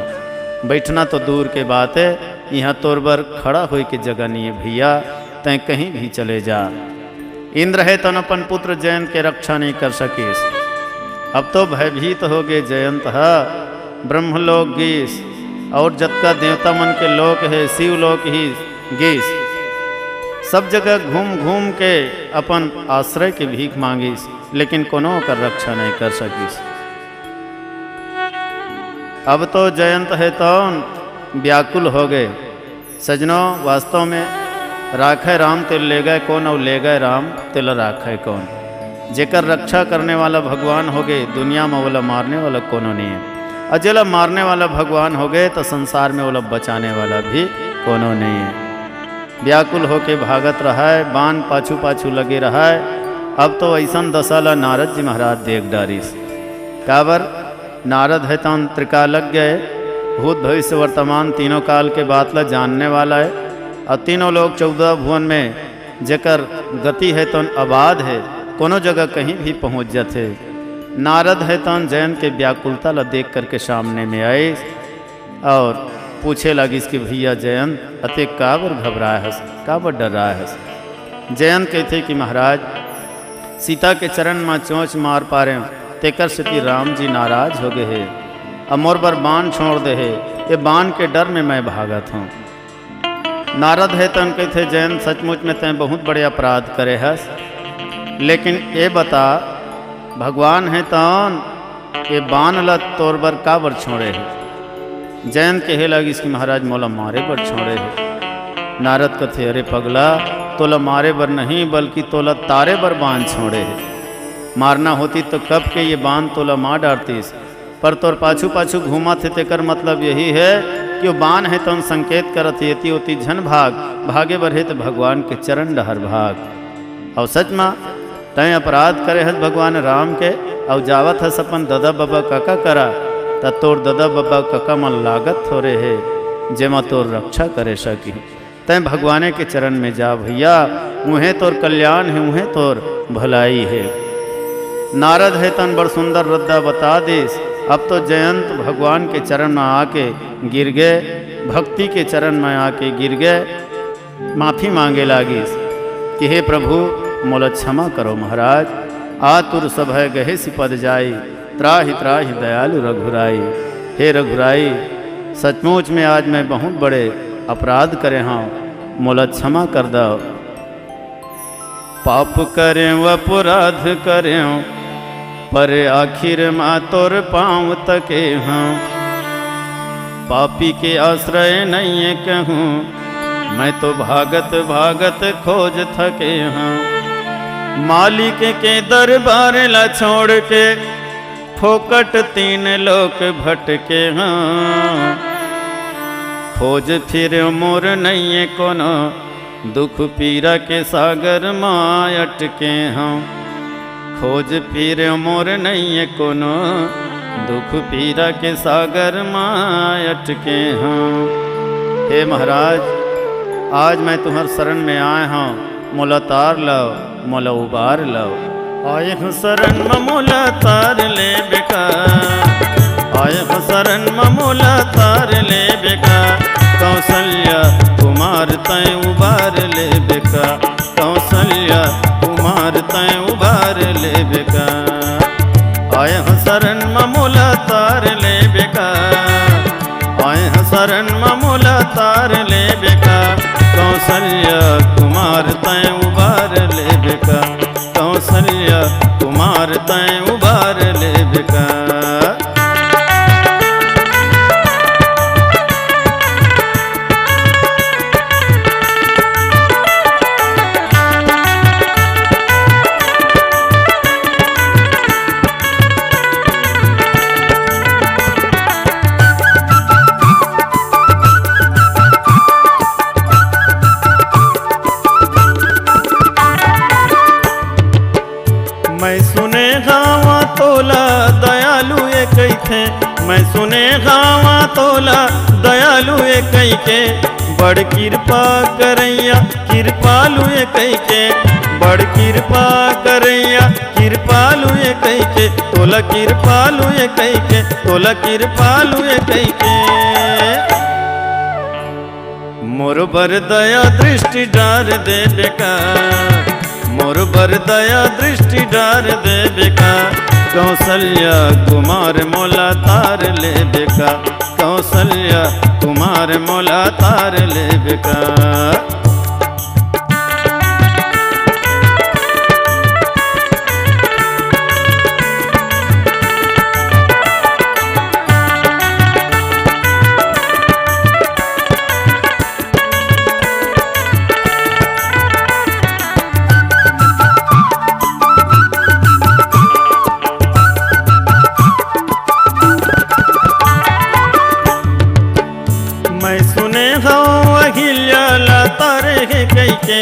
बैठना तो दूर के बात हे, इहां तोर बर खड़ा होए के जगह नहीं हे भैया, तैं कहीं भी चले जा। इंद्र हे तन अपन पुत्र जयंत के रक्षा नहीं कर सकिस। अब तो भयभीत हो गए जयंत ह, ब्रह्मलोक गिस अउ जतका देवता मन के लोक हे, शिव लोक ही गिस। सब जगह घूम घूम के अपन आश्रय के भीख मांगिस, लेकिन कोनो ओकर रक्षा नहीं कर सकिस। अब तो जयंत हे तौन व्याकुल हो गए। सजनो, वास्तव में राखे राम तेला ले गए कौन अउ ले गए राम तेला राखे कौन? जेकर रक्षा करने वाला भगवान हो गए, दुनिया में ओला मारने वाला कोनो नहीं हे। अउ जेला मारने वाला भगवान हो गए, तो संसार में ओला बचाने वाला भी कोनो नहीं हे। व्याकुल होके भागत रहय, बाण पाछू पाछू लगे रहय। अब तो अइसन दशा ला नारद जी महाराज देख डारिस। काबर? नारद हे तौन त्रिकालज्ञ हे, भूत भविष्य वर्तमान तीनों काल के बात ला जानने वाला हे। अउ तीनों लोक चौदह भुवन में जेकर गति हे तौन अबाध हे, कोनो जगह कहीं भी पहुंच जाथे। नारद हे तौन जयंत के व्याकुलता ला देख करके सामने में आइस अउ पूछे लागिस कि भैया जयंत, अतेक काबर घबराए हस, काबर डर्राए हस? जयंत कहिथे कि महाराज, सीता के चरण म चोंच मार पारेंव, तेकर सेती राम जी नाराज हो गए हे, अउ मोर बर बाण छोड़ दे हे। ये बाण के डर में मैं भागत हंव। नारद हे तन कहिथे, जयंत, सचमुच में तैं बहुत बड़े अपराध करे हस, लेकिन ये बता, भगवान हे तन ये बाण ला तोर बर काबर छोड़े हे? जयंत कहे लागिस कि महाराज, मोला मारे बर छोड़े हे। नारद कथे, अरे पगला, तोला मारे बर नहीं, बल्कि तोला तारे बर बाण छोड़े हे। मारना होतिस तो कब के ये बाण तोला मार डारतिस, पर तोर पाछू पाछू घूमत हे, तेकर मतलब यही हे कि वो बाण हे तौन संकेत करत हे, एती ओती झन भाग, भागे बर हे त भगवान के चरण डहर भाग। अउ सच म तैं अपराध करे हस भगवान राम के, अउ जावत हस अपन ददा बबा कका करा, त तोर ददा बबा कका मन लागत थोरे हे, जेमा तोर रक्षा करे सकी। तैं भगवाने के चरण में जा भैया, उहें तोर कल्याण हे, उहें तोर भलाई हे। नारद हे तन बड़ सुंदर रद्दा बता दिस। अब तो जयंत भगवान के चरण में आके गिर गए, भक्ति के चरण में आके गिर गए। माफी मांगे लागिस कि हे प्रभु, मोला क्षमा करो महाराज, आतुर सभय गहे सिपद जाई, त्राहि त्राहि दयालु रघुराई। हे रघुराई, सचमुच में आज मैं बहुत बड़े अपराध करे हंव, मोला क्षमा कर दव। पाप करेंव, अपराध करेंव, पर आखिर मा तोर पाँव तके हंव। पापी के आश्रय नइये कहूँ, मैं तो भागत भागत खोज थके हंव। मालिक के दरबार ला छोड़ के, फोकट तीन लोक भटके हंव। खोज फिर मोर नइये कोनो, दुख पीरा के सागर मा अटके हंव। खोज फिर मोर नइये कोनो, दुख पीरा के सागर मा अटके हंव। हे महाराज, आज मैं तुम्हर शरण में आए हंव, मोला तार लव, मोला उबार लव। आए हंव शरण म मोला तार लेबे का, आए हंव शरण म मोला तार लेबे का, कौशल्या कुमार तैं उबार लेबे का, कौशल्या कुमार तैं उबार लेबे का। आए हंव शरण म मोला तार लेबे का, आए हंव शरण म मोला तार लेबे का, कौशल्या कुमार तैं उबार लेबे का, कौशल्या कुमार तैं उबार लेबे का। मैं सुने हंव तोला दयालु ए कहिथे, मैं सुने हंव तोला दयालु ए कहिके, बड़ किरपा करइया किरपालु ए कहिके, बड़ किरपा करइया किरपालु ए कहिके, तोला किरपालु ए कहिके, तोला किरपालु ए कहिके। मोर बर दया दृष्टि डार देबे का, मोर बर दया दृष्टि डार देबे का, कौशल्या कुमार मोला तार लेबे का, कौशल्या कुमार मोला तार लेबे का। मैं सुने हंव अहिल्या ला तारे हे कहिके,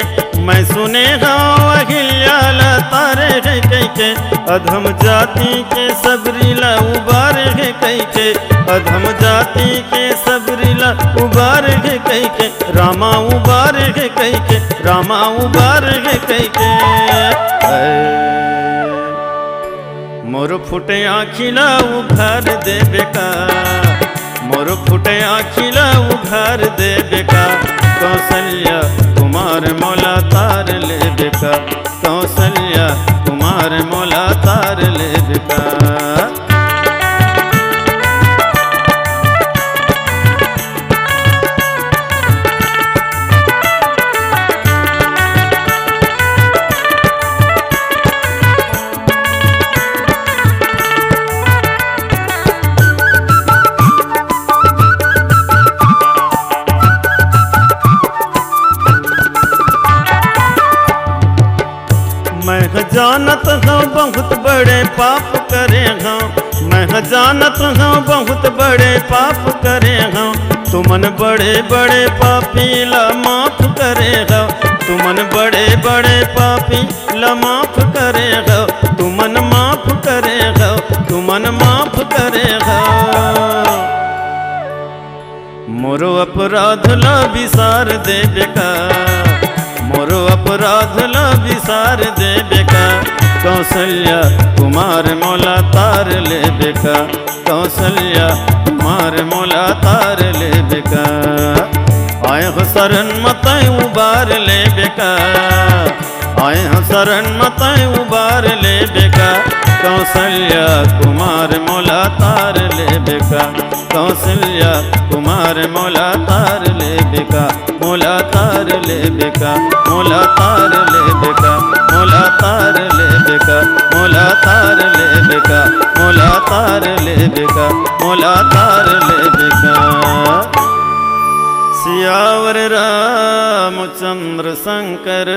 मैं सुने हंव अहिल्या ला तारे हे कहिके, अधम जाति के सबरी ला उबारे हे कहिके, अधम जाति के सबरी ला उबारे हे कहिके, रामा उबारे हे कहिके, रामा उबारे हे कहिके। ऐ मोर फुटे आँखी ला उघार देबे का, मोर फुटे आँखी ला उघार देबे का, कौशल्या कुमार मोला तार लेबे का, कौशल्या कुमार मोला तार लेबे का। मैं ह जानत हंव बहुत बड़े पाप करे हंव, मैं ह जानत हंव बहुत बड़े पाप करे हंव। तुमन बड़े बड़े पापी ला माफ करे हंव, तुमन बड़े बड़े पापी ला माफ करे हंव, तुमन माफ करे हंव, तुमन माफ करे हंव। मोरो अपराध ला बिसार देबे का, मोरो अपराध ला बिसार देबे का, कौशल्या कुमार मोला तार लेबे का, कौशल्या कुमार मोला तार लेबे का। आए हंव शरण म तैं उबार लेबे का, आए हंव शरण म तैं उबार लेबे का, कौशल्या कुमार मोला तार लेबे का, कौशल्या कुमार मोला तार लेबे का, मोला तार लेबे का, मोला तार लेबे का, मोला तार लेबे का, मोला तार लेबे का, मोला तार लेबे का, मोला तार लेबे का। सियावर रामचंद्र शंकर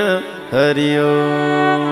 हरि ओम।